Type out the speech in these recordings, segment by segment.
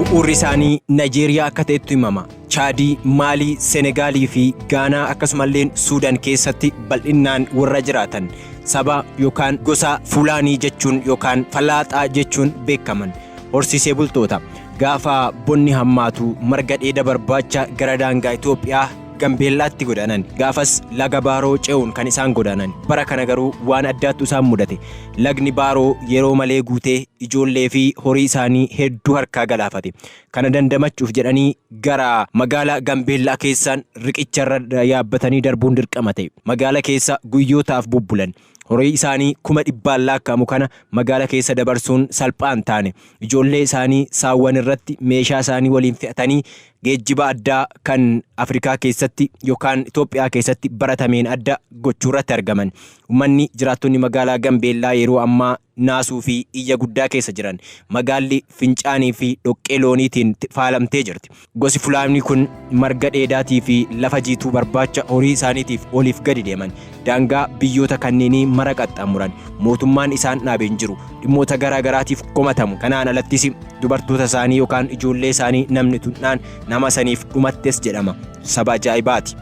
Bu'uurri isaanii Naayjeeriyaa akka ta'ettu himama. Chaadii, Maalii, Senegaalii fi Gaanaa akkasumallee Suudaan keessatti bal'innaan warra jiraatan saba yookaan gosa Fulaanii jechuun yookaan Falaaxaa jechuun beekaman. Horsiisee bultoota. Gaafa bonni hammaatu marga dheeda barbaacha gara daangaa Itoophiyaa Gambeellaatti godaanan. Gaafas laga Baaroo ce'uun kan isaan godaanan. Bara kana garuu waan addaattu isaan mudate. Lagni Baaroo yeroo malee guutee ijoollee fi horii isaanii hedduu harkaa galaafate. Kana dandamachuuf jedhanii gara magaalaa Gambeellaa keessaan riqicharra yaabbatanii darbuun dirqama ta'e. Magaala keessa guyyootaaf bubbulan. Horii isaanii 100,000 lakkaa'amu kana magaala keessa dabarsuun salphaa hin taane. Ijoollee isaanii saawwan irratti meeshaa isaanii waliin fe'atanii geejjiba addaa kan Afrikaa keessatti yookaan Itoophiyaa keessatti baratameen adda gochuu irratti argaman. Uummanni jiraattonni magaalaa Gambeellaa yeroo ammaa naasuu fi iyya guddaa keessa jiran. Magaalli fincaanii fi dhoqqee looniitiin faalamtee jirti. Gosi Fulaanii kun marga dheedaatii fi lafa jiituu barbaacha horii isaaniitiif oliif gadi deeman. Daangaa biyyoota kanneenii mara qaxxaamuran. Mootummaan isaan dhaabe hin jiru. Dhimmoota garaa garaatiif komatamu. Kanaan alattis dubartoota isaanii yookaan ijoollee isaanii namni tunnaan nama saniif dhumattes jedhama. Saba ajaa'ibaati.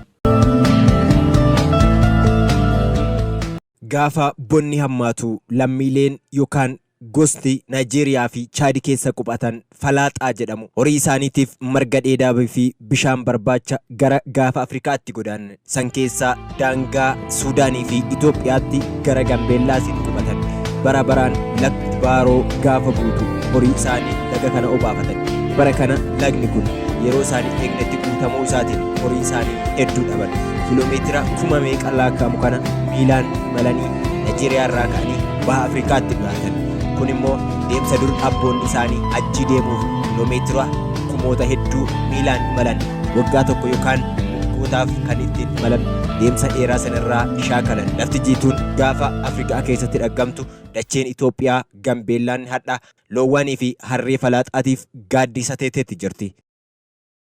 Gaafa bonni hammaatu lammiileen yookaan gosti Naayijeeriyaa fi Chaadi keessa quphatan Falaaxaa jedhamu horii isaaniitiif marga dheedaa fi bishaan barbaacha gara gaafa Afrikaatti godaanan. San keessaa daangaa Suudaanii fi Itoophiyaatti gara Gambeellaasiin qubatan. Bara baraan lagdi Baaroo gaafa guutu horii isaanii laga kana obaafatan. Bara kana lagni kun yeroo isaanii eegnetti guutamuu isaatiin horii isaanii hedduu dhaban. Kiiloomeetira kuma meeqa lakkaa'amu kana miilaan imalanii Naayijeeriyaa irraa ka'anii baha Afrikaatti dhiyaatan. Kun immoo deemsa dur abboonni isaanii hajjii deemuuf kiiloomeetira kumoota hedduu miilaan imalan waggaa tokko yookaan waggootaaf kan ittiin imalan deemsa dheeraa sanarraa shaakalan. Lafti jiituun gaafa Afrikaa keessatti dhaggamtu dacheen Itoophiyaa Gambeellaan hadha loowwanii fi harree falaaxaatiif gaaddisa teeteetti jirti.